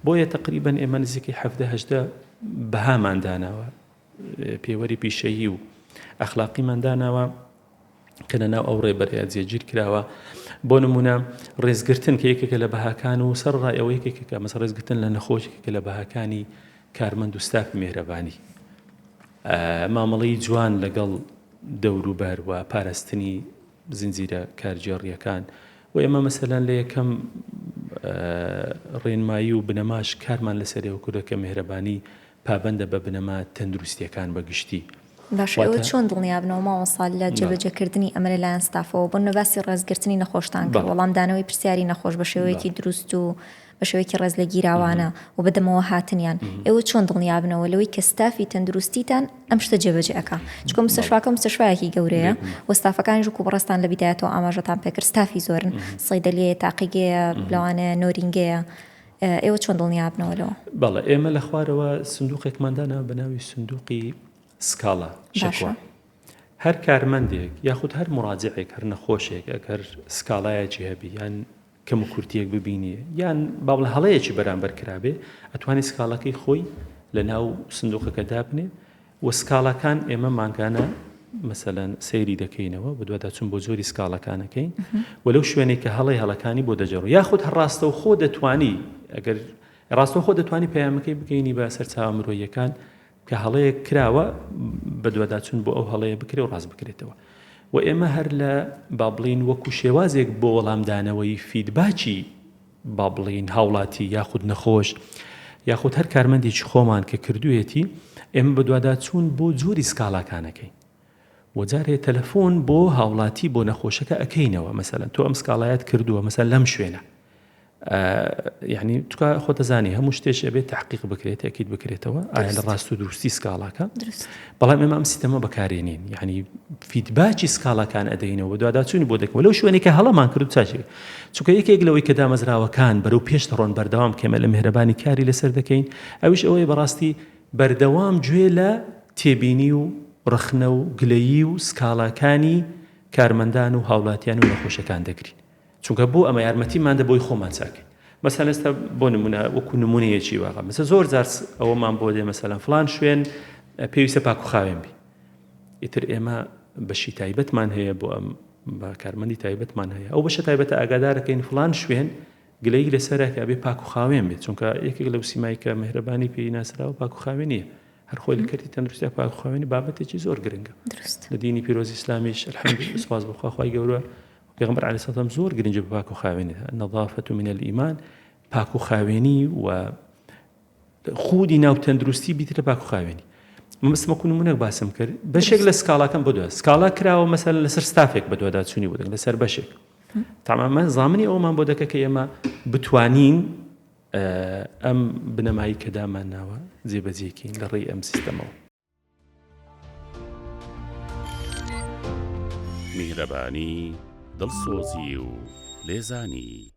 بۆیە تەقریبەن ئێمە نزیکەی حەڤدە هەژدە بەهامان داناوە پێوەری پیشەیی و ئەخلاقیمان داناوە کە لە ناو ئەو ڕێبەرەیە جێگیر کراوە بۆ نمونە ڕێزگرتن کە یەکێکە لە بەهاکان و سەر ڕای ئەوە یەکێکە مەسە ڕێزگرتن لە نەخۆش یەکێکە لە بەهاکانی کارمەند و ستافی مێهرەبانی مامەڵەی جوان لەگەڵ دەوروبەر و پاراستنی زنجیرە کارگێڕییەکان و ئێمە مەسەلەن لە یەکەم ڕێنمایی و بنەماش کارمان لەسەرەوە کردە کە مێهرەبانی پابەندە بە بنەما تەندروستیەکان بە گشتی. باشە ئێوە چۆن دڵنیابنەوە مامۆستا لە جێبەجێکردنی ئەمە لەلایەن ستافەوە بۆ نمونە باسی ڕێزگرتنی نەخۆشتان کرد وەڵامدانەوەی پرسیاری نەخۆش بە شێوەیەکی دروست و بە شێوەیەکی ڕێزلێگیراوانە و بە دەمەوە هاتنیان ئێوە چۆن دڵنیابنەوە لەوەی کە ستافی تەندروستیتان ئەم شتە جێبەجێ ئەکا چونکە مستەشفاکە مستەشفایەکی گەورەیە و ستافەکانیش وەکو بەڕێزتان لە بیدایەتەوە ئاماژەتان پێکرد ستافی زۆرن سەیدەلیەیە تاقیگەیە لەوانەیە نۆرینگەیە ئێوە چۆن دڵنیابنەوە لەوە؟ بەڵێ ئێمە لە خوارەوە سندوقێکمان دانا بە ناوی سندوقی سکاڵا شەکوا هەر کارمەندێک یاخود هەر مراجعێک هەر نەخۆشێک ئەگەر سکاڵایەکی هەبی یان کەموکورتییەک ببینێ یان با بڵێ هەڵەیەکی بەرامبەر کرابێ ئەتوانێ سکاڵاکەی خۆی لە ناو سندوقەکە دابنێ و سکاڵاکان ئێمە مانگانە مەسەلەن سەیری دەکەینەوە بەدواداچوون بۆ جۆری سکاڵەکانەکەین و لەو شوێنێک کە هەڵەی هەڵەکانی بۆ دەجەڕ یاخود هەر ڕاستەوخۆ دەتوانی ئەگەر ڕاستەوخۆ دەتوانی پەیامەکەی بگەینی بە سەرچاوە مرۆییەکان کە هەڵەیەک کراوە بەدواداچوون بۆ ئەو هەڵەیە بکرێ و ڕاست بکرێتەوە و ئێمە هەر لە با بڵێین وەکو شێوازێک بۆ وەڵامدانەوەی feedback ی با بڵێین هاوڵاتی یاخود نەخۆش یاخود هەر کارمەندێکی خۆمان کە کردوویەتی ئێمە بەدواداچوون بۆ جۆری سکاڵاکانەکەین و جارێ تەلەفۆن بۆ هاوڵاتی بۆ نەخۆشەکە ئەکەینەوە مەسەلەن تۆ ئەم سکاڵایەت کردووە مەسەل لەم شوێنە یعنی تکا خۆ دەزانی هەموو شتێک ئەبێت تحقیق بکرێت تاکید بکرێتەوە ئایا لە ڕاست و دروستی سکاڵاکە بەڵام ئێمە ئەم سیستەمە بەکارێنین یعنی feedback ی سکاڵاکان ئەدەینەوە دواداچوونی بۆ دەکەوە لەو شوێنێک کە هەڵەمان کرد چاچێک چونکە یەکێک لەوەی کە دامەزراوەکان بەرەو پێش دەڕۆن بەردەوام کەمە لە مهرەبانی کاری لەسەر دەکەین ئەویش ئەوەیە بەڕاستی بەردەوام گوێ لە تێبینی و ڕەخنە و گلەیی و سکاڵاکانی کارمەندان و هاوڵاتیان و نەخۆشەکان دەگرین چونکە بۆ ئەمە یارمەتیمان دە بۆی خۆمان چاکەین مەسەلەن ئێستا بۆ نمونە وەکو نمونەیەکی واقع مەسە زۆر جار ئەوەمان بۆ دێ مەسەلەن فلان شوێن پێویستە پاک و خاوێن بی ئیتر ئێمە بەشی تایبەتمان هەیە بۆ ئەم بە کارمەندی تایبەتمان هەیە ئەو بەشە تایبەتە ئاگادارەکەین فلان شوێن گلەیی لەسەرە کە ئەبێ پاک و خاوێن بێت چونکە یەکێک لەو سیمای کە مهرەبانی پێی ناسراوە پاک و خاوێنیە هەر خۆی لە کەرتی تەندروستیا پاک و خاوێنی بابەتێکی زۆر گرنگە دروست لە دینی پیرۆزی ئیسلامیش الحمدلله سپاس بۆ خوا خوای گەورە پێغەمبەر علیه السلام زۆر گرنگی بە پاک و خاوێنی النظافة من الایمان پاک و خاوێنی و خودی ناو تەندروستی بیترە پاک و خاوێنی مەبەستم وەکو نمونەک باسم کرد بەشێک لە سکاڵاکەم بۆ دوای سکاڵا کراوە مەسەلەن لەسەر ستافێک بەدواداچوونی بۆ دەکەن لەسەر بەشێک تەمامە زامنی ئەومان بۆ دەکە کە ئێمە بتوانین ئەم بنەمایی کە دامان ناوە جێبەجێکین لە ڕێی ئەم سیستەمەوە. میهرەبانی، دڵسۆزی و لێزانی.